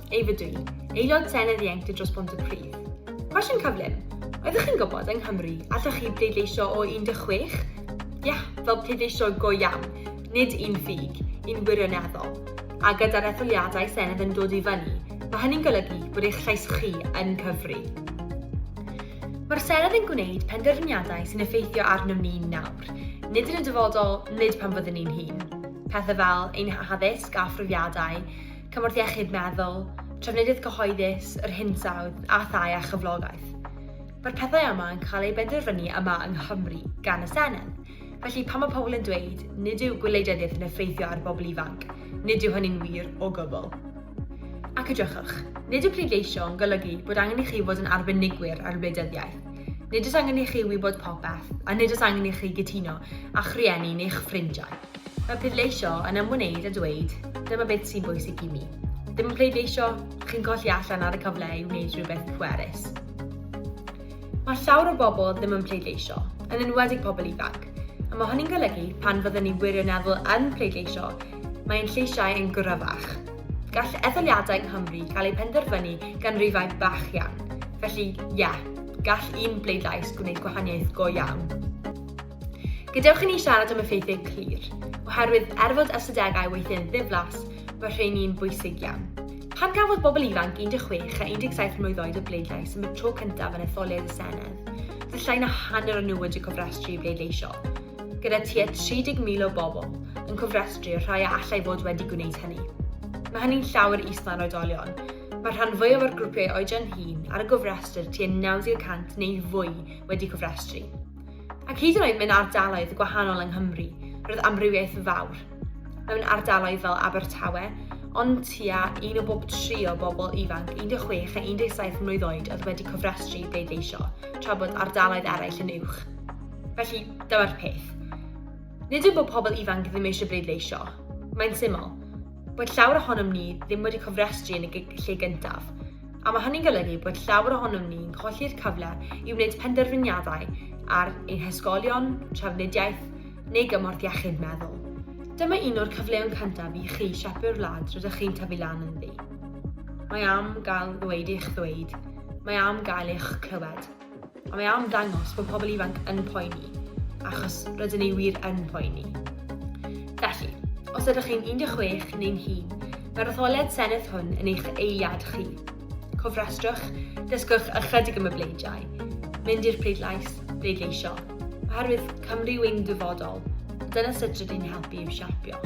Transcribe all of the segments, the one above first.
Eva dwi, Aelod Senedd Ieuenctid dros Pontypridd. Cwestiwn cyflym, oeddech chi'n gwybod yng Nghymru allwch chi bleidleisio o 16? Ia, fel pleidleisio go iawn, nid un ffug, un wirioneddol. A gyda'r etholiadau Senedd yn dod i fyny, mae hynny'n golygu bod eich llais chi yn cyfri. Mae'r Senedd yn gwneud penderfyniadau sy'n effeithio arnom ni nawr, nid yn y dyfodol, nid pan fyddwn ni'n hŷn. Pethau fel ein haddysg a phrofiadau, cymorth iechyd meddwl, trafnidiaeth gyhoeddus, yr hinsawdd, a thai a chyflogaeth. Mae'r pethau yma yn cael eu benderfynu yma yng Nghymru gan y Senedd. Felly pan mae pobl yn dweud nid yw gwleidyddiaeth yn effeithio ar bobl ifanc, nid yw hynny'n wir o gwbl. Ac edrychwch, nid yw pleidleisio yn golygu bod angen i chi fod yn arbenigwyr ar wleidyddiaeth. Nid oes angen i chi wybod popeth, a nid oes angen i chi gytuno â'ch rhieni neu'ch ffrindiau. Mae pleidleisio yn ymwneud â dweud, dyma beth sy'n bwysig i mi. Ddim yn pleidleisio, chi'n colli allan ar y cyfle i wneud rhywbeth pwerus. Mae llawer o bobl ddim yn pleidleisio, yn enwedig pobl ifanc, a mae hynny'n golygu pan fyddwn ni wirioneddol yn pleidleisio, mae ein lleisiau yn gryfach. Gall etholiadau yng Nghymru gael eu penderfynu gan rifau bach iawn, felly ie, yeah, gall un bleidlais gwneud gwahaniaeth go iawn. Gadewch i ni siarad am y ffeithiau clir, oherwydd er fod ystadegau weithiau'n ddiflas, mae'r rheini'n bwysig iawn. Pan gafodd bobl ifanc 16 a 17 mlwydd oed y bleidlais am y tro cyntaf yn etholiad y Senedd, roedd llai na hanner o nhw wedi cofrestru i bleidleisio, gyda tua 30,000 o bobl yn cofrestru y rhai a allai fod wedi gwneud hynny. Mae hynny'n llawer is na'r oedolion. Mae'r rhan fwyaf o'r grwpiau oedran hŷn ar y gofrestr tua 90 y cant neu fwy wedi cofrestru. Ac hyd yn oed mewn ardaloedd gwahanol yng Nghymru, roedd amrywiaeth fawr. Mewn ardaloedd fel Abertawe, ond tua un o bob tri o bobl ifanc 16 a 17 mlwydd oed oedd wedi cofrestru i bleidleisio, tra bod ardaloedd eraill yn uwch. Felly, dyma'r peth. Nid yw bod pobl ifanc ddim eisiau bleidleisio. Mae'n syml. Bod llawer ohonom ni ddim wedi cofrestru yn y lle gyntaf, A mae hynny'n golygu bod llawer ohonom ni'n colli'r cyfle i wneud penderfyniadau ar ein hysgolion, trafnidiaeth neu gymorth iechyd meddwl. Dyma un o'r cyfleon cyntaf i chi siapio'r wlad rydych chi'n tyfu lan ynddi. Mae am gael ddweud eich ddweud, mae am gael eich clywed. A mae am ddangos bod pobl ifanc yn poeni, achos rydyn ni wir yn poeni. Felly, os ydych chi'n 16 neu'n hŷn, mae'r etholiad Senedd hwn yn eich eiliad chi. Cofrestrwch, dysgwch ychydig am y bleidiau, mynd i'r pleidlais, bleidleisio. Oherwydd Cymru yw ein dyfodol, a dyna sut rydyn ni'n helpu i'w siapio.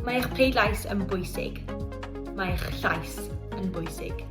Mae eich pleidlais yn bwysig. Mae eich llais yn bwysig.